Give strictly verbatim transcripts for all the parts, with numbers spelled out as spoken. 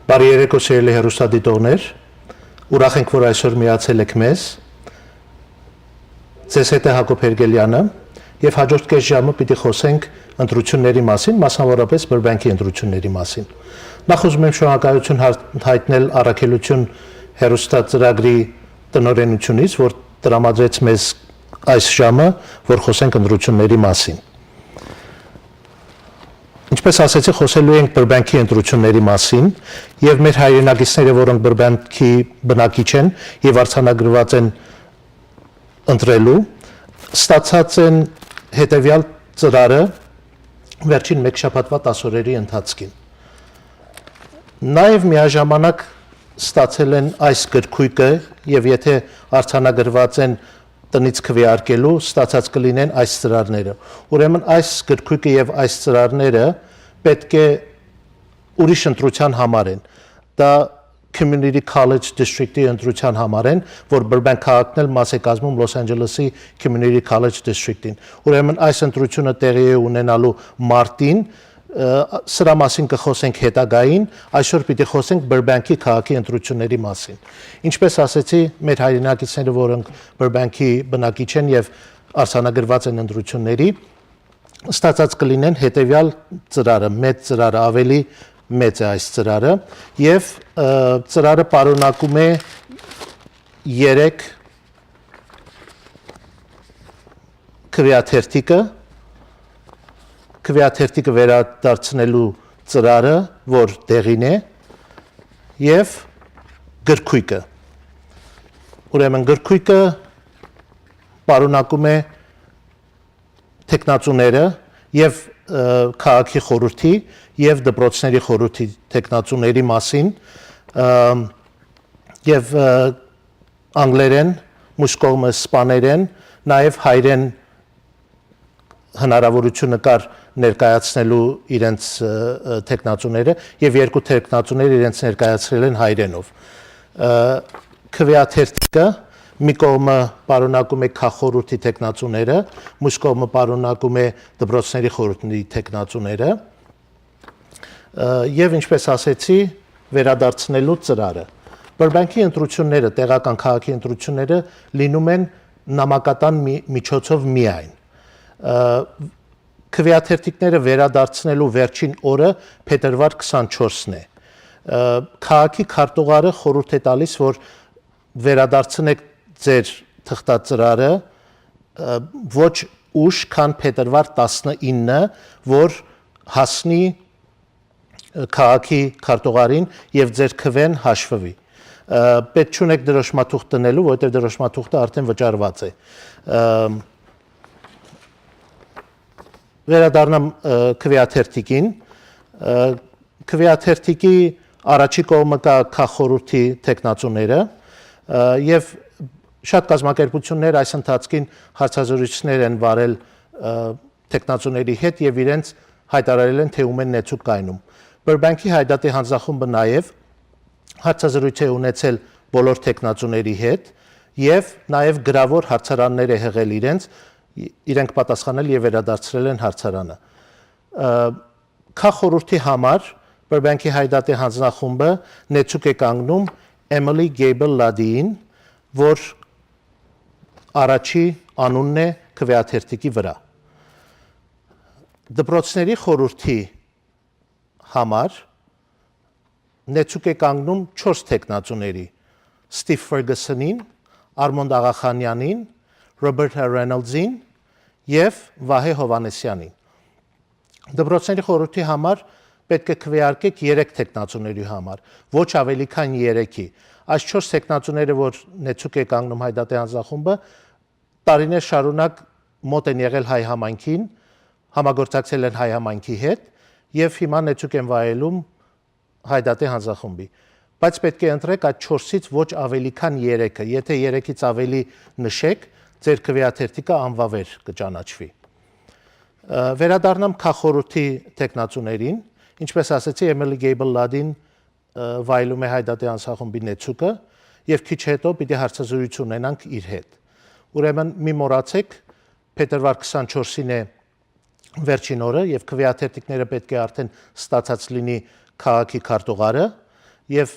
Բարի երեկո, սիրելի հեռուստադիտողներ։ Ուրախ ենք, որ այսօր միացել եք մեզ։ Ձեզ հետ է Հակոբ Հերգելյանը, եւ հաջորդ կես ժամը պիտի խոսենք ընտրությունների մասին, մասնավորապես Բրբենքի ընտրությունների մասին։ Նախ ուզում եմ շնորհակալություն հարդ-, հայտնել առաքելություն հեռուստածրագրի տնօրենությունից, որ տրամադրեց մեզ այս ժամը, որ խոսենք ընտրությունների մասին։ Ինչպես ասեցի, խոսելու ենք Բրբենքի ընտրությունների մասին, եւ մեր հայրենակիցները, որոնք Բրբենքի բնակիչ են եւ արձանագրուած են ընտրելու, ստացած են հետեւեալ ծրարը վերջին մեկ շաբաթուա տասորերի ընթացքին։ Նաեւ միաժամանակ ստացել են այս գրքույկը, եւ եթե արձանագրուած են տնից քվեարկելու, ստացած կը լինեն այս ծրարները։ Ուրեմն այս գրքույկը եւ այս ծրարները պէտք է ուրիշ ընտրության համար են։ Դա Community College District-ի ընտրության համար են, որ Բրբեն քաղաքն էլ մաս է կազմում Լոս Անջելեսի Community College District-ին։ Ուրեմն այս ընտրությունը տեղի է ունենալու մարտին, ը, սրա մասին կը խոսենք հետագային, այսօր պիտի խոսենք Բրբենքի քաղաքի ընտրությունների մասին։ Ինչպես ասեցի, մեր հայրենակիցները, որոնք Բրբենքի բնակիչ են եւ արձանագրուած են ընտրությունների, ստացած կը լինեն հետեւեալ ծրարը, մեծ ծրարը, ավելի մեծ է այս ծրարը, եւ, ը, ծրարը պարունակում է երեք քվեաթերթիկը, քվեաթերթիկը վերադարձնելու ծրարը, որ տեղին է, եւ գրքույկը։ Ուրեմն գրքույկը պարունակում է թեկնածուները եւ, ը, քաղաքի խորհրդի եւ դպրոցների խորհրդի թեկնածուների մասին, ը, եւ, ը, անգլերեն, մյուս կողմը սպաներեն, նաեւ հայերեն հնարաւորութիւնը կար ներկայացնելու իրենց, ը, ը, թեկնածուները, եւ երկու թեկնածուները իրենց ներկայացրել են հայերենով։ Ը, քվեաթերթիկը մի կողմը պարունակում է քաղխորհրդի թեկնածուները, մյուս կողմը պարունակում է դպրոցների խորհրդի թեկնածուները, ը, եւ, ինչպես ասեցի, վերադարձնելու ծրարը։ Բրբենքի ընտրությունները, տեղական քաղաքի ընտրությունները լինում են նամակատան մի-, միջոցով միայն։ Ը, քվեաթերթիկները վերադարձնելու վերջին օրը փետրվար քսանչորսն է։ Ը, քաղաքի քարտուղարը խորհուրդ է տալիս, որ վերադարձնեք ձեր թղթածրարը, ը, ոչ ուշ, քան փետրվար տասնինը, որ հասնի, ը, քաղաքի քարտուղարին եւ ձեր քվեն հաշվուի։ Ը, պետք չունեք դրոշմաթուղթ դնելու, որովհետեւ դրոշմաթուղթը արդեն վճարված է։ Ը, վերադառնամ, ը, քվեաթերթիկին։ Ը, քվեաթերթիկի առաջի կողմը կա քաղխորհրդի թեկնածուները, ը, եւ շատ կազմակերպություններ այս ընթացքին հարցազրույցներ են վարել, ը, թեկնածուների հետ եւ իրենց հայտարարել են, թե ում են նեցուկ կայնում։ Բրբենքի Հայդատի հանձնախումբը նաեւ հարցազրույց է ունեցել բոլոր թեկնածուների հետ եւ նաեւ գրաւոր հարցարաններ է հղել իրենց, իրենք պատասխանել եւ վերադարձրել են հարցարանը։ Ը, քաղխորհրդի համար Բրբենքի Հայդատի հանձնախումբը նեցուկ է կանգնում Էմիլի Գեյբլ Լադիին, որ առաջի անունն է քվեաթերթիկի վրա։ Դպրոցների խորհրդի համար նեցուկ է կանգնում չորս թեկնածուների՝ Սթիվ Ֆերգուսոնին, Արմոնդ Աղախանյանին, Ռոբերտ Ռեյնոլդզին եւ Վահէ Յովհաննիսյանին։ Դպրոցների խորհրդի համար պէտք է քվեարկեք երեք թեկնածուների համար, ոչ ավելի քան երեքի։ Այս չորս թեկնածուները, որ նեցուկ է կանգնում Հայդատի հանձնախումբը, տարիներ շարունակ մօտ են եղել հայ համայնքին, համագործակցել են հայ համայնքի հետ եւ հիմա նեցուկ են վայելում Հայդատի հանձնախումբի։ Բայց պէտք է ընտրեք այդ չորսից ոչ ավելի քան երեքը։ Եթե երեքից ավելի նշեք, ձեր քվեաթերթիկը անվաւեր կը ճանաչուի։ Ը, վերադառնամ քաղխորհրդի թեկնածուներին։ Ինչպես ասեցի, Էմիլի Գեյբլ Լադին, ը, վայելում է Հայդատի հանձնախումբի նեցուկը եւ քիչ հետո պիտի հարցազրույց ունենանք իր հետ։ Ուրեմն մի մոռացեք, փետրվար քսանչորսին է վերջին օրը եւ քվեաթերթիկները պէտք է արդեն ստացած լինի քաղաքի քարտուղարը Եւ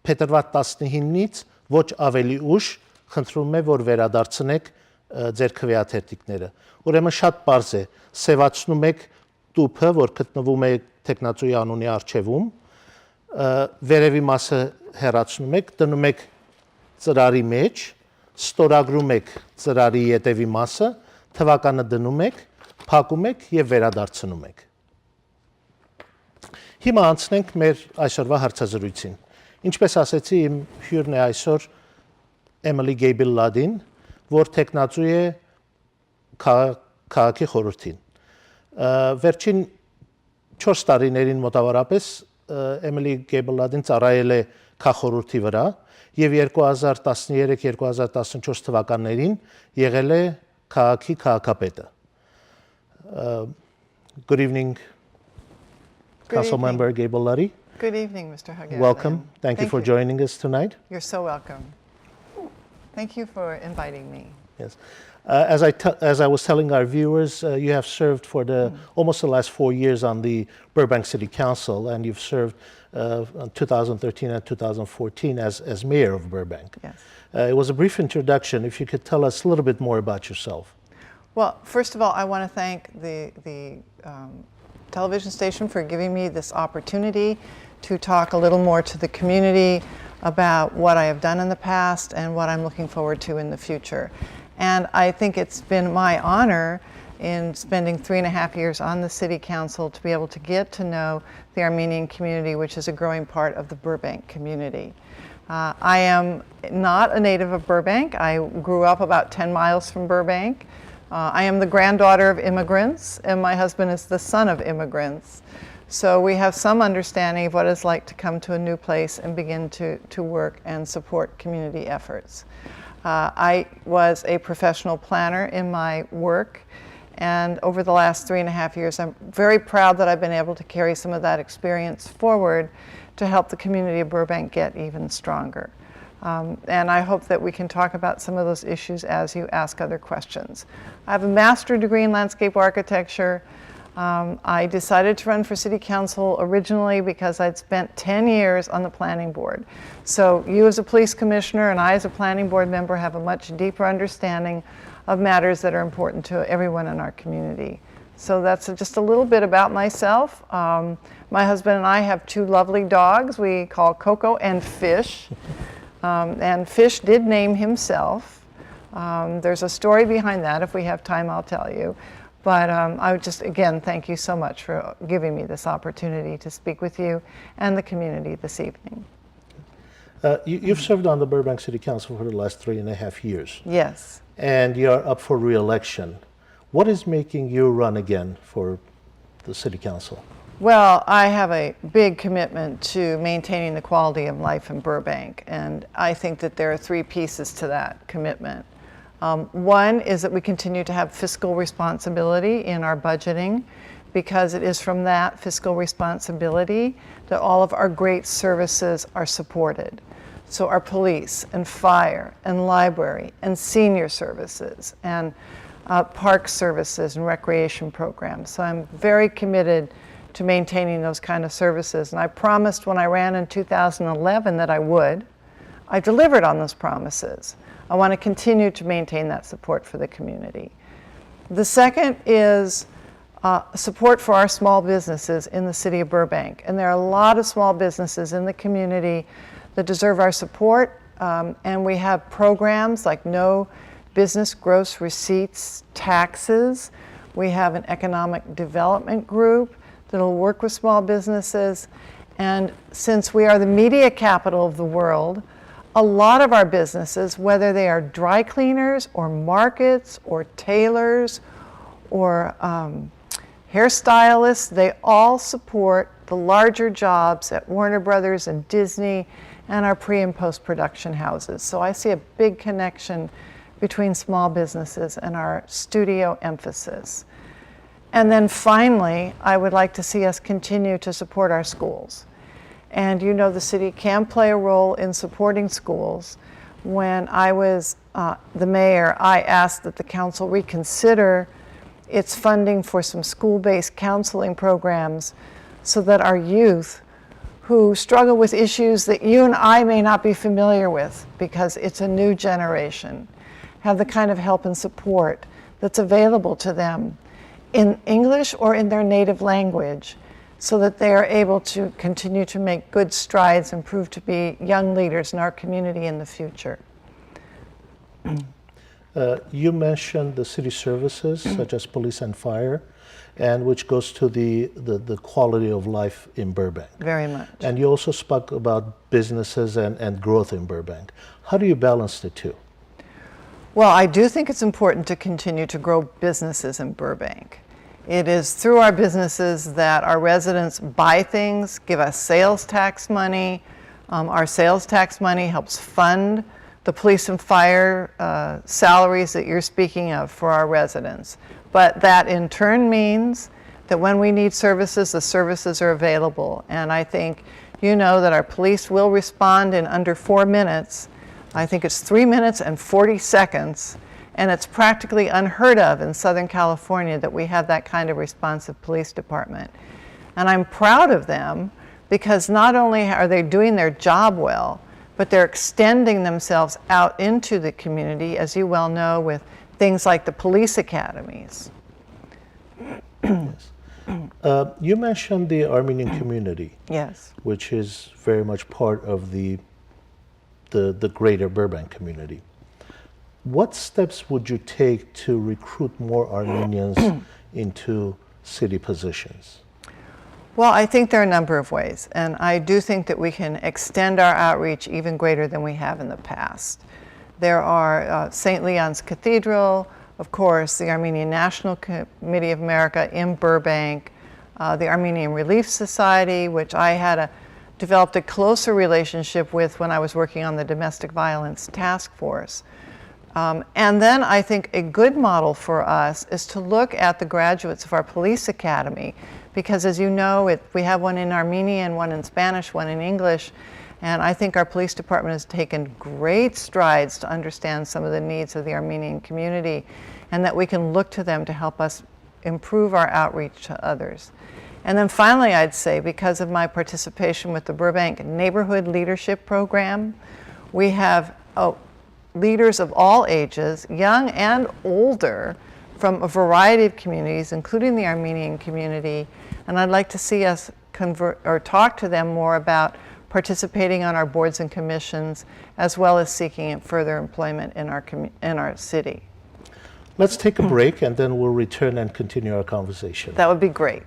փետրուար տասնհինից ոչ ավելի ուշ խնդրում է, որ վերադարձնեք, ը, ձեր քվեաթերթիկները։ Ուրեմն շատ պարզ է, սեւացնում եք տուփը, որ գտնվում է թեկնածուի անունի առջեւում, ը, վերևի մասը հեռացնում եք, դնում եք ծրարի մեջ, ստորագրում եք ծրարի ետևի մասը, թվականը դնում եք, փակում եք եւ վերադարձնում եք։ Հիմա անցնենք մեր այսօրվա հարցազրույցին։ Ինչպես ասեցի, իմ հիւրն է այսօր Էմիլի Գեյբլ Լադին, որ թեկնածու է քաղ-, քաղաքի խորհրդին։ Ը, վերջին չորս տարիներին մոտավորապես, ը, Էմիլի Գեյբլ Լադին ծառայել է քաղաքխորհրդի վրա եւ երկու հազար տասներեք, երկու հազար տասնչորս թվականներին եղել է քաղաքի քաղաքապետը։ Ը, good evening, Good Council evening. Member Gable Luddy. Good evening, Mister Hagel. Welcome. Thank you Thank for you. joining us tonight. You're so welcome. Thank you for inviting me. Yes. Uh, as I te-, as I was telling our viewers, uh, you have served for the, Mm. almost the last four years on the Burbank City Council, and you've served, uh, in two thousand thirteen and two thousand fourteen as, as mayor of Burbank. Yes. Uh, it was a brief introduction. If you could tell us a little bit more about yourself. Well, first of all, I wanna thank the, the, um, television station for giving me this opportunity to talk a little more to the community about what I have done in the past and what I'm looking forward to in the future. And I think it's been my honor in spending three and a half years on the city council to be able to get to know the Armenian community, which is a growing part of the Burbank community. Uh, I am not a native of Burbank. I grew up about ten miles from Burbank. Uh, I am the granddaughter of immigrants, and my husband is the son of immigrants. So we have some understanding of what it's like to come to a new place and begin to, to work and support community efforts. Uh, I was a professional planner in my work, and over the last three and a half years, I'm very proud that I've been able to carry some of that experience forward to help the community of Burbank get even stronger. Um, and I hope that we can talk about some of those issues as you ask other questions. I have a master's degree in landscape architecture. Um, I decided to run for city council originally because I'd spent ten years on the planning board. So you as a police commissioner and I as a planning board member have a much deeper understanding of matters that are important to everyone in our community. So that's just a little bit about myself. Um, my husband and I have two lovely dogs we call Coco and Fish. Um, and Fish did name himself. Um, there's a story behind that. If we have time, I'll tell you. But, um, I would just, again, thank you so much for giving me this opportunity to speak with you and the community this evening. Uh, you, you've served on the Burbank City Council for the last three and a half years. Yes. And you're up for re-election. What is making you run again for the city council? Well, I have a big commitment to maintaining the quality of life in Burbank, and I think that there are three pieces to that commitment. Um, one is that we continue to have fiscal responsibility in our budgeting, because it is from that fiscal responsibility that all of our great services are supported. So our police and fire and library and senior services and, uh, park services and recreation programs. So I'm very committed to maintaining those kind of services. And I promised when I ran in two thousand eleven that I would. I delivered on those promises. I want to continue to maintain that support for the community. The second is, uh, support for our small businesses in the city of Burbank. And there are a lot of small businesses in the community that deserve our support. Um, and we have programs like no business gross receipts taxes. We have an economic development group that'll work with small businesses. And since we are the media capital of the world, a lot of our businesses, whether they are dry cleaners or markets or tailors or, um, hairstylists, they all support the larger jobs at Warner Brothers and Disney and our pre and post production houses. So I see a big connection between small businesses and our studio emphasis. And then finally, I would like to see us continue to support our schools. And you know, the city can play a role in supporting schools. When I was, uh, the mayor, I asked that the council reconsider its funding for some school-based counseling programs so that our youth who struggle with issues that you and I may not be familiar with because it's a new generation, have the kind of help and support that's available to them in English or in their native language, so that they are able to continue to make good strides and prove to be young leaders in our community in the future. Uh, you mentioned the city services such as police and fire, and which goes to the, the, the quality of life in Burbank. Very much. And you also spoke about businesses and, and growth in Burbank. How do you balance the two? Well, I do think it's important to continue to grow businesses in Burbank. It is through our businesses that our residents buy things, give us sales tax money. Um, our sales tax money helps fund the police and fire uh, salaries that you're speaking of for our residents. But that in turn means that when we need services, the services are available. And I think you know that our police will respond in under four minutes. I think it's three minutes and forty seconds. And it's practically unheard of in Southern California that we have that kind of responsive police department. And I'm proud of them because not only are they doing their job well, but they're extending themselves out into the community, as you well know, with things like the police academies. Yes. Uh, you mentioned the Armenian community, Yes. which is very much part of the, the, the greater Burbank community. What steps would you take to recruit more Armenians into city positions? Well, I think there are a number of ways, and I do think that we can extend our outreach even greater than we have in the past. There are uh, Saint Leon's Cathedral, of course, the Armenian National Committee of America in Burbank, uh, the Armenian Relief Society, which I had a, developed a closer relationship with when I was working on the domestic violence task force. Um, and then I think a good model for us is to look at the graduates of our police academy, because as you know, it, we have one in Armenian, one in Spanish, one in English, and I think our police department has taken great strides to understand some of the needs of the Armenian community, and that we can look to them to help us improve our outreach to others. And then finally, I'd say, because of my participation with the Burbank Neighborhood Leadership Program, we have oh, leaders of all ages, young and older, from a variety of communities, including the Armenian community. And I'd like to see us convert or talk to them more about participating on our boards and commissions, as well as seeking further employment in our, commu- in our city. Let's take a break and then we'll return and continue our conversation. That would be great.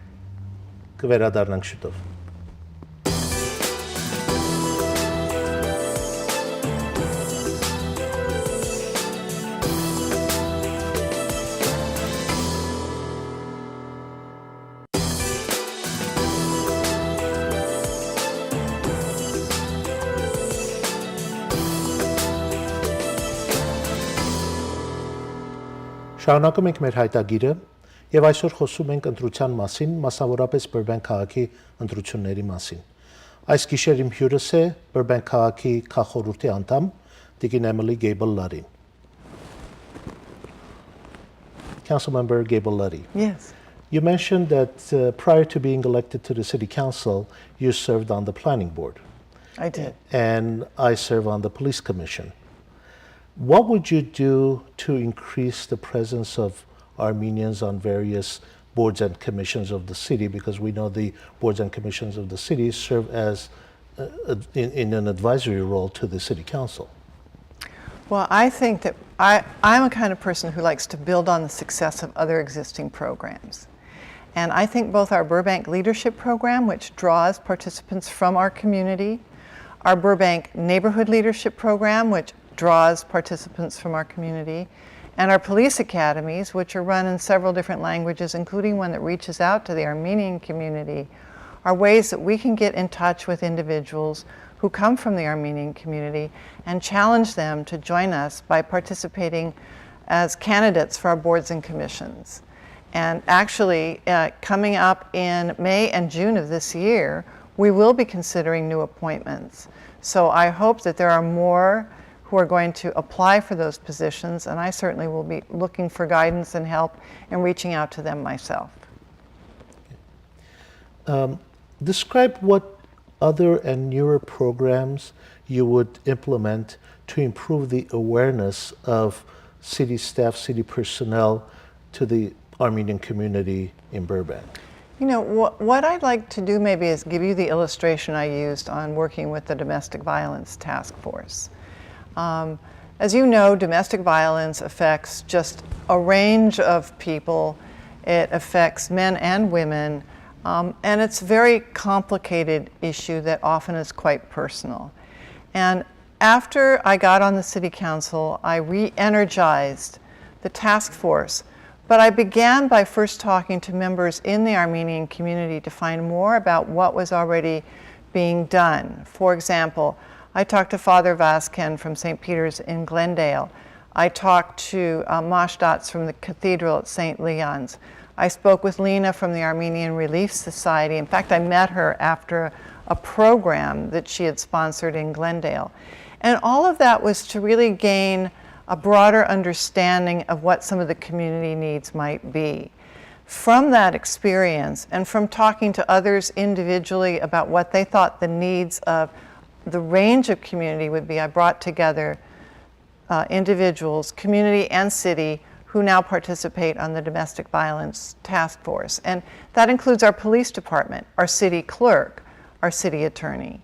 Կվերադառնանք շուտով։ Շարունակում ենք մեր հայտագիրը եւ այսօր խոսում ենք ընտրության մասին, մասնավորապես Բրբեն քաղաքի ընտրությունների մասին։ Այս գիշեր իմ հյուրս է Բրբեն քաղաքի քաղաքորհրդի անդամ Տիկին Էմիլի Գեյբլ Լարին։ Councilmember Gable Larry. Yes. You mentioned that uh, prior to being elected to the city council, you served on the planning board. I did. And I serve on the police commission. What would you do to increase the presence of Armenians on various boards and commissions of the city? Because we know the boards and commissions of the city serve as uh, in, in an advisory role to the city council. Well, I think that I, I'm a kind of person who likes to build on the success of other existing programs. And I think both our Burbank Leadership Program, which draws participants from our community, our Burbank Neighborhood Leadership Program, which draws participants from our community, and our police academies, which are run in several different languages, including one that reaches out to the Armenian community, are ways that we can get in touch with individuals who come from the Armenian community and challenge them to join us by participating as candidates for our boards and commissions. And actually, uh, coming up in May and June of this year, we will be considering new appointments. So I hope that there are more who are going to apply for those positions, and I certainly will be looking for guidance and help and reaching out to them myself. Um, describe what other and newer programs you would implement to improve the awareness of city staff, city personnel to the Armenian community in Burbank? You know, wh- what I'd like to do maybe is give you the illustration I used on working with the Domestic Violence Task Force. Um, as you know, domestic violence affects just a range of people. It affects men and women, um, and it's a very complicated issue that often is quite personal. And after I got on the city council, I re energized the task force. But I began by first talking to members in the Armenian community to find more about what was already being done. For example, I talked to Father Vazken from Saint Peter's in Glendale. I talked to uh, Mosh Dotz from the cathedral at Saint Leon's. I spoke with Lena from the Armenian Relief Society. In fact, I met her after a program that she had sponsored in Glendale. And all of that was to really gain a broader understanding of what some of the community needs might be. From that experience and from talking to others individually about what they thought the needs of the range of community would be, I brought together uh, individuals, community and city, who now participate on the Domestic Violence Task Force. And that includes our police department, our city clerk, our city attorney.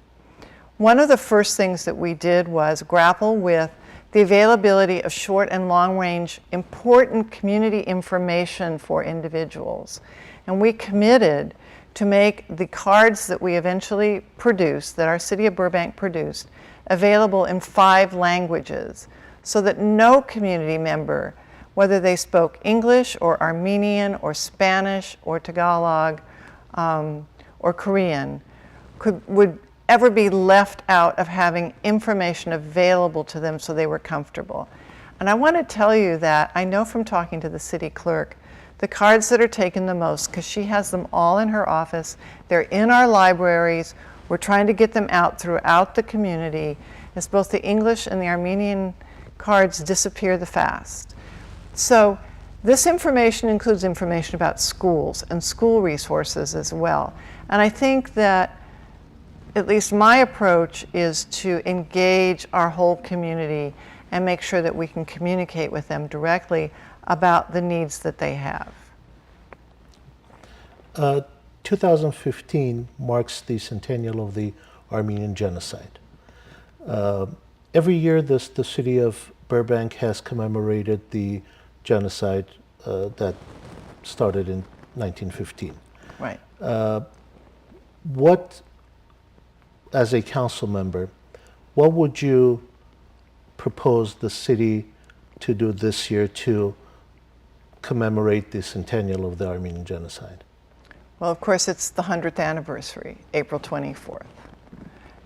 One of the first things that we did was grapple with the availability of short and long range important community information for individuals. And we committed to make the cards that we eventually produced, that our city of Burbank produced, available in five languages so that no community member, whether they spoke English or Armenian or Spanish or Tagalog um, or Korean, could, would ever be left out of having information available to them so they were comfortable. And I want to tell you that I know from talking to the city clerk, the cards that are taken the most, because she has them all in her office, they're in our libraries, we're trying to get them out throughout the community, is both the English and the Armenian cards disappear the fast. So this information includes information about schools and school resources as well. And I think that at least my approach is to engage our whole community and make sure that we can communicate with them directly about the needs that they have. Uh, two thousand fifteen marks the centennial of the Armenian genocide. Uh, every year, this, the city of Burbank has commemorated the genocide uh, that started in nineteen fifteen. Right. Uh, what, as a council member, what would you propose the city to do this year to commemorate the centennial of the Armenian genocide? Well, of course, it's the hundredth anniversary, April twenty-fourth.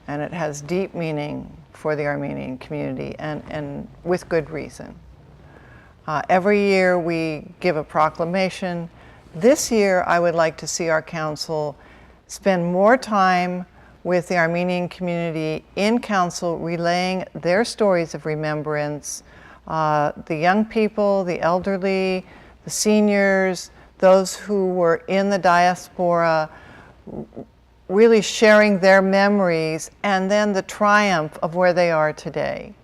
And it has deep meaning for the Armenian community, and, and with good reason. Uh, every year we give a proclamation. This year, I would like to see our council spend more time with the Armenian community in council, relaying their stories of remembrance, uh, the young people, the elderly, the seniors, those who were in the diaspora, really sharing their memories and then the triumph of where they are today.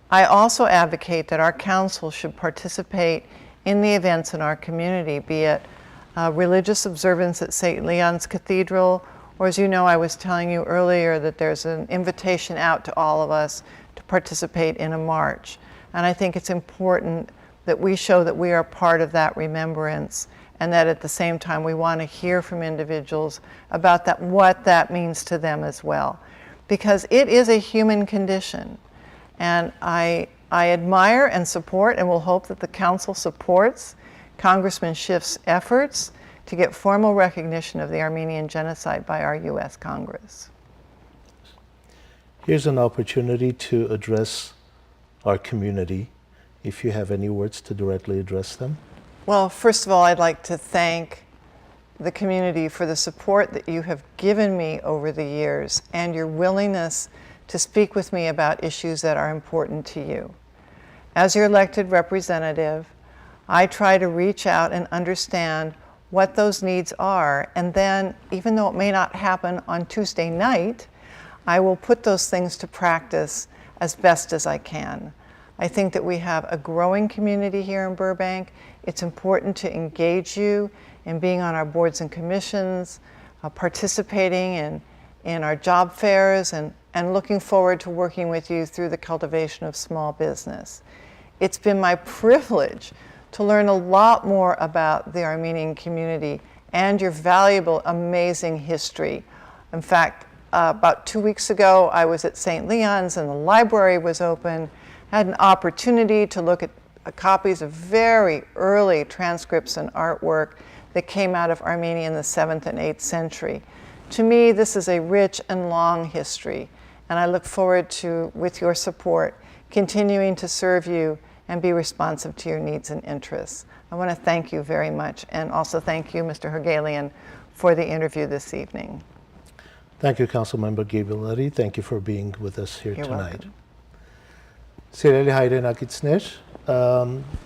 I also advocate that our council should participate in the events in our community, be it uh, religious observance at Saint Leon's Cathedral, or, as you know, I was telling you earlier that there's an invitation out to all of us to participate in a march. And I think it's important that we show that we are part of that remembrance, and that at the same time we want to hear from individuals about that, what that means to them as well. Because it is a human condition. And I, I admire and support and will hope that the council supports Congressman Schiff's efforts to get formal recognition of the Armenian genocide by our U S Congress. Here's an opportunity to address our community, if you have any words to directly address them. Well, first of all, I'd like to thank the community for the support that you have given me over the years and your willingness to speak with me about issues that are important to you. As your elected representative, I try to reach out and understand what those needs are. And then, even though it may not happen on Tuesday night, I will put those things to practice as best as I can. I think that we have a growing community here in Burbank. It's important to engage you in being on our boards and commissions, uh, participating in, in our job fairs, and, and looking forward to working with you through the cultivation of small business. It's been my privilege to learn a lot more about the Armenian community and your valuable, amazing history. In fact, uh, about two weeks ago, I was at Saint Leon's and the library was open. I had an opportunity to look at uh, copies of very early transcripts and artwork that came out of Armenia in the seventh and eighth century. To me, this is a rich and long history, and I look forward to, with your support, continuing to serve you and be responsive to your needs and interests. I want to thank you very much and also thank you, Mister Hogelian, for the interview this evening. Thank you, Council Member Gable-Larry. Thank you for being with us here You're tonight. Welcome. Սիրելի հայրենակիցներ,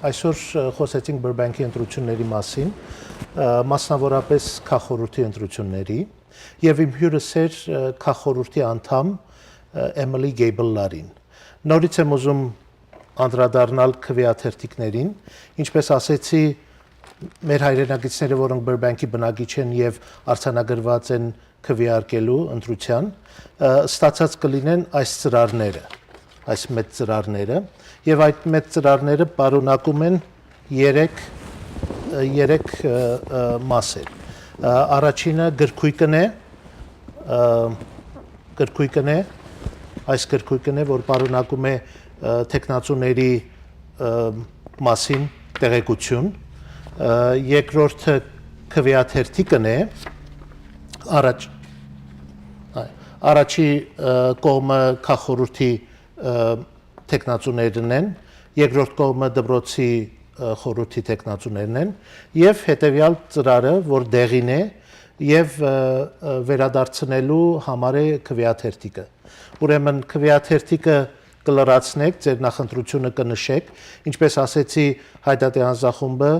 այսօր խոսեցինք Բրբանքի ընտրությունների մասին, մասնավորապես Քաղխորհրդի ընտրությունների, և իմ հյուրս էր Քաղխորհրդի անդամ Էմիլի Գեյբլ Լարին։ Նորից եմ ուզում անդրադառնալ քվեաթերթիկներին, ինչպես ասեցի, մեր հայրենակիցները, որոնք Բրբանքի բնակիչ են և արձանագրված են քվեարկելու ընտրության, ստացած կլինեն այս ծրարները, այս մեծ ծրարները, և այդ մեծ ծրարները պարունակում են երեք, երեք մասեր։ Առաջինը գրքույկն է, գրքույկն է, այս գրքույկն է, որ պարունակում է թեկնածուների մասին տեղեկություն, երկրորդը քվեաթերթիկն է, առաջ, այ, առաջի կողմը Քաղխորհրդի թեկնածուներն են, երկրորդ կողմը դպրոցի խորհրդի թեկնածուներն են, և հետևյալ ծրարը, որ դեղին է և վերադարձնելու համար է քվեաթերթիկը։ Ուրեմն քվեաթերթիկը կը լրացնեք, ձեր նախընտրությունը կը նշեք, ինչպես ասեցի, Հայդատի հանձնախումբը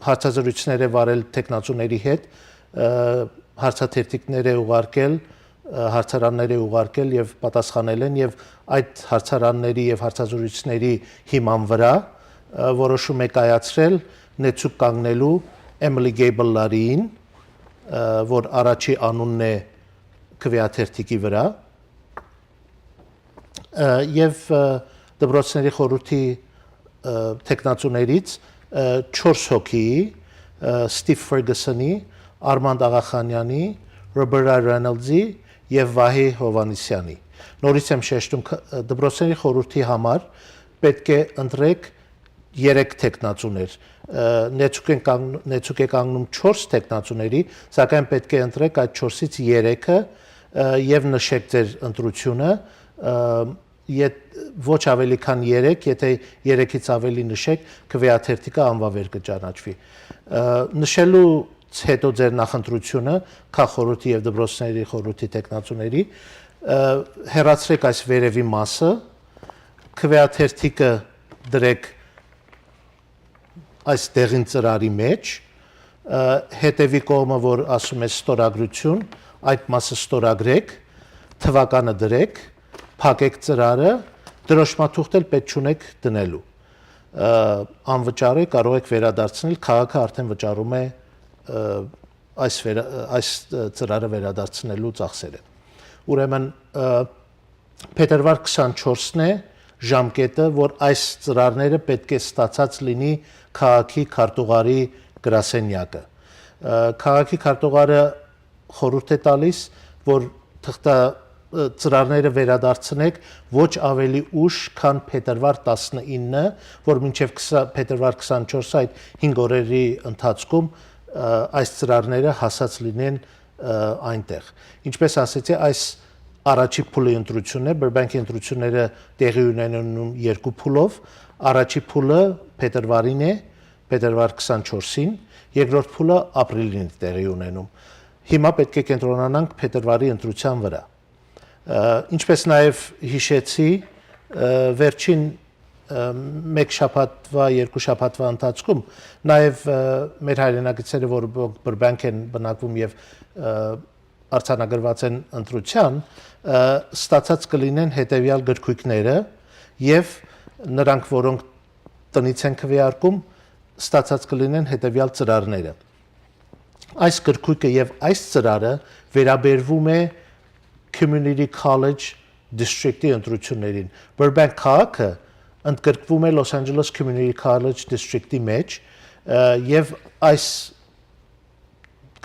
հարցազրույցներ է վարել թեկնածուների հետ, հարցաթերթիկներ է ուղարկել, հարցարաններ է ուղարկել և պատասխանել են, և այդ հարցարանների և հարցազրույցների հիման վրա որոշում է կայացրել նեցուկ կանգնելու Էմիլի Գեյբլ Լարիին, որ առաջի անունն է քվեաթերթիկի վրա, և դպրոցների խորհրդի թեկնածուներից չորս հոգի, Սթիվ Ֆերգուսոնի, Արմանդ Աղախանյանի, Ռոբերտա Ռենոլդզի և Վահի Հովհաննիսյանի։ Նորից եմ շեշտում, դպրոցների խորհրդի համար պետք է ընտրեք երեք թեկնածուներ։ Նեցուկ են կանգ-, նեցուկ է կանգնում չորս թեկնածուների, սակայն պետք է ընտրեք այդ չորսից երեքը և նշեք ձեր ընտրությունը, եթ-, ոչ ավելի քան երեք, եթե երեքից ավելի նշեք, քվեաթերթիկը անվավեր կը ճանաչուի։ Նշելուց հետո ձեր նախընտրությունը, Քաղխորհրդի և դպրոցների խորհրդի թեկնածուների, հեռացրեք այս վերևի մասը, քվեաթերթիկը դրեք այս դեղին ծրարի մեջ, հետևի կողմը, որ ասում է ստորագրություն, այդ մասը ստորագրեք, թվականը դրեք, փակեք ծրարը, դրոշմաթուղթ էլ պետք չունեք դնելու։ Անվճար է, կարող եք վերադարձնել, քաղաքը արդեն վճարում է այս, վերա, այս ծրարը վերադարձնելու ծախսերը։ Ուրեմն, փետրվար քսանչորսն է ժամկետը, որ այս ծրարները պետք է ստացած լինի քաղաքի քարտուղարի գրասենյակը։ Քաղաքի քարտուղարը խորհուրդ է տալիս, որ թղթա-, ծրարները վերադարձնեք ոչ ավելի ուշ, քան փետրվար տասնինը, որ մինչև քսա-, փետրվար քսանչորսը, այդ հինգ օրերի ընթացքում այս ծրարները հասած լինեն այնտեղ։ Ինչպես ասեցի, այս առաջի փուլի ընտրությունն է, Բրբանքի ընտրությունները տեղի ունենում երկու փուլով, առաջի փուլը փետրվարին է, փետրվար քսանչորսին, երկրորդ փուլը ապրիլին է տեղի ունենում։ Հիմա պետք է կենտրոնանանք փետրվարի ընտրության վրա։ Ինչպես նաև հիշեցի, վերջին մեկ շաբաթ-, երկու շաբաթ-ա ընթացքում, նաեւ, ը, մեր հայրենակիցները, որ Բրբանկ են բնակվում եւ, ը, արձանագրուած են ընտրութեան, ը, ստացած կը լինեն հետեւեալ գրքոյկները եւ նրանք, որոնք տնից են քուէարկում, ստացած կը լինեն հետեւեալ ծրարները։ Այս գրքոյկը եւ այս ծրարը վերաբերվում է Community College District-ի ընտրութիւններին։ Բրբանկ քաղաքը ընդգրկվում է Los Angeles Community College District-ի մեջ, ը, եւ այս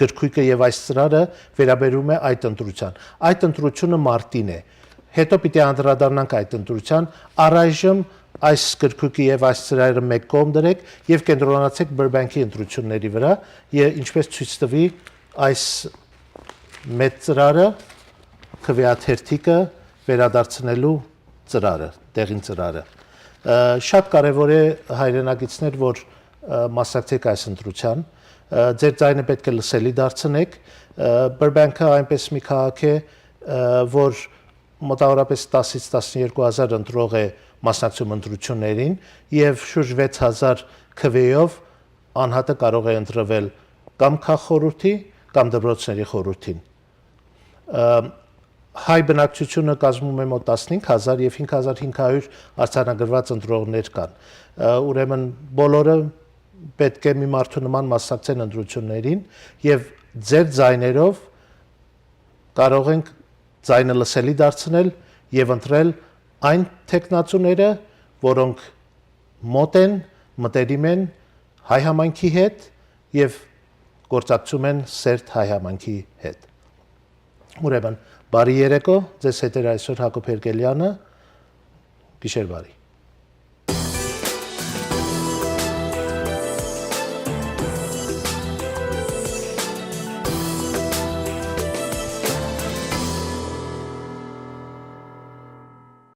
գրքոյկը եւ այս ծրարը վերաբերում է այդ ընտրութեան։ Այդ ընտրութիւնը մարտին է։ Հետո պիտի անդրադառնանք այդ ընտրութեան։ Առայժմ այս գրքոյկը եւ այս ծրարը մէկ կողմ դրեք եւ կենտրոնացեք Բրբանկ-ի ընտրութիւնների վրայ, եւ ինչպես ցոյց տուի, այս մեծ ծրարը, քուէաթերթիկը վերադարձնելու ծրարը, տեղին ծրարը։ Ը, շատ կարեւոր է, հայրենակիցներ, որ, ը, մասնակցեք այս ընտրութեան, ը, ձեր ձայնը պէտք է լսելի դարձնեք, ը, Բրբանքը այնպես մի քաղաք է, ը, որ մոտավորապես տասից տասներկու հազար ընտրող է մասնակցում ընտրութիւններին եւ շուրջ վեց հազար քուէով անհատը կարող է ընտրվել կամ քաղաքխորհուրդի, կամ դպրոցների խորհուրդին։ Ը, հայ բնակչությունը կազմում է մոտ տասնհինգ հազար եւ հինգ հազար հինգ հարիւր արձանագրուած ընտրողներ կան։ Ը, ուրեմն բոլորը պէտք է մի մարդու նման մասնակցեն ընտրութիւններին եւ ձեր ձայներով կարող ենք ձայնը լսելի դարձնել եւ ընտրել այն թեկնածուները, որոնք մօտ են, մտերիմ են հայ համայնքի հետ եւ գործակցում են սերտ հայ համայնքի հետ։ Ուրեմն, բարի երեկո, ձեզ հետ էր այսօր Յակոբ Հերկելեանը, գիշեր բարի։